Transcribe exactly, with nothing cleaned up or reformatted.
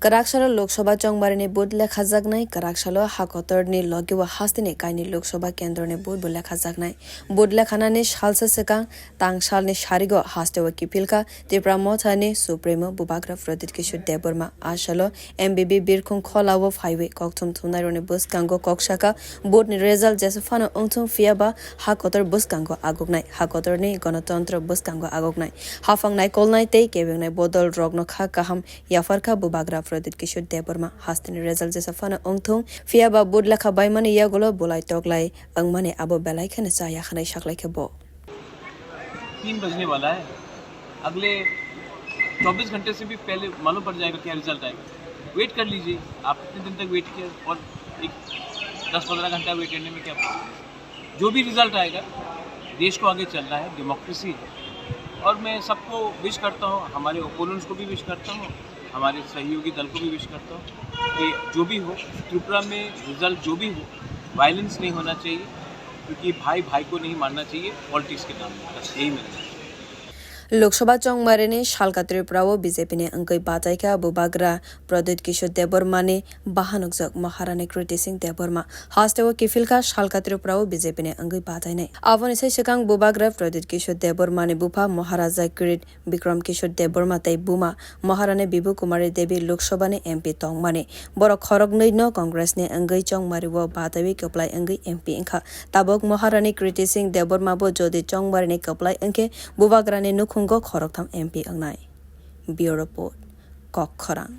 Kwrak salo Lok Sabha chongmarini vote lekhajaknai, kwrak salo ha kotorni logio hasteni kaini Lok Sabha kendroni vote bo lekhajaknai. Vote lekhanani salsa swkang tangsalni sarigo hasteo kiphilkha Tipra Mothani Supremo Bubagra Pradyut Kishore Debbarma. A salo M B B Birkhung Kholao phaiwi kokthum thumnairokni bwskango kok sakha, vote ni result jesa phano wngthung, phiya ba ha kotor bwskango aguknai, ha kotorni gonotontro bwskango aguknai, haphang naikolnai tei kebengnai bodol rokno kha kaham yapharkha Bubagra Pradyut Kishore Debbarma. Hasteni result jesa phano wngthung, phiya ba vote lekha baimani yagulo bulai toklai wngmani abo belai kheno cha ya hwnwi saklaikha bo. तीन बजने वाला है। अगले चौबीस घंटे से भी पहले मालूम पड़ जाएगा क्या रिजल्ट आएगा। वेट कर लीजिए, आप इतने दिन तक वेट किया और एक दस पन्द्रह घंटा वेट करने में क्या प्रॉब्लम है? जो भी रिजल्ट आएगा, देश को आगे चलना है, डेमोक्रेसी है। और मैं सबको विश करता हूँ, हमारे ओपोनेंट्स को भी विश करता हूँ, हमारे सहयोगी दल को भी विश करता हूँ कि जो भी हो, त्रिपुरा में रिजल्ट जो भी हो, वायलेंस नहीं होना चाहिए, क्योंकि भाई भाई को नहीं मारना चाहिए पॉलिटिक्स के नाम में। बस यही मेरा Lok Sabha chongmarini salka Tripura o B J P ni wngwi bataikha Bubagra Pradyut Kishore Debbarma ni bahanokjak Maharani Kriti Singh Debbarma. Hasteo kiphilkha salka Tripura o B J P ni wngwi batainai. Aboni sai swkang Bubagra Pradyut Kishore Debbarma ni bupha Maharaja Kirit Bikram Kishore Debbarma tei buma Maharani Bibu Kumari Devi Lok Sabha ni M P tongmani. Borok khoroknwi no Congress ni wngwi chongmari o bataiwi kwplai wngwi M P wngkha. Tabuk Maharani Kriti Singh Debbarma bo jodi chongmari ni kwplai wngkhe Bubagra ni nukhungo khoroktham M P wngnai. Bureau Report, Kokkhorang.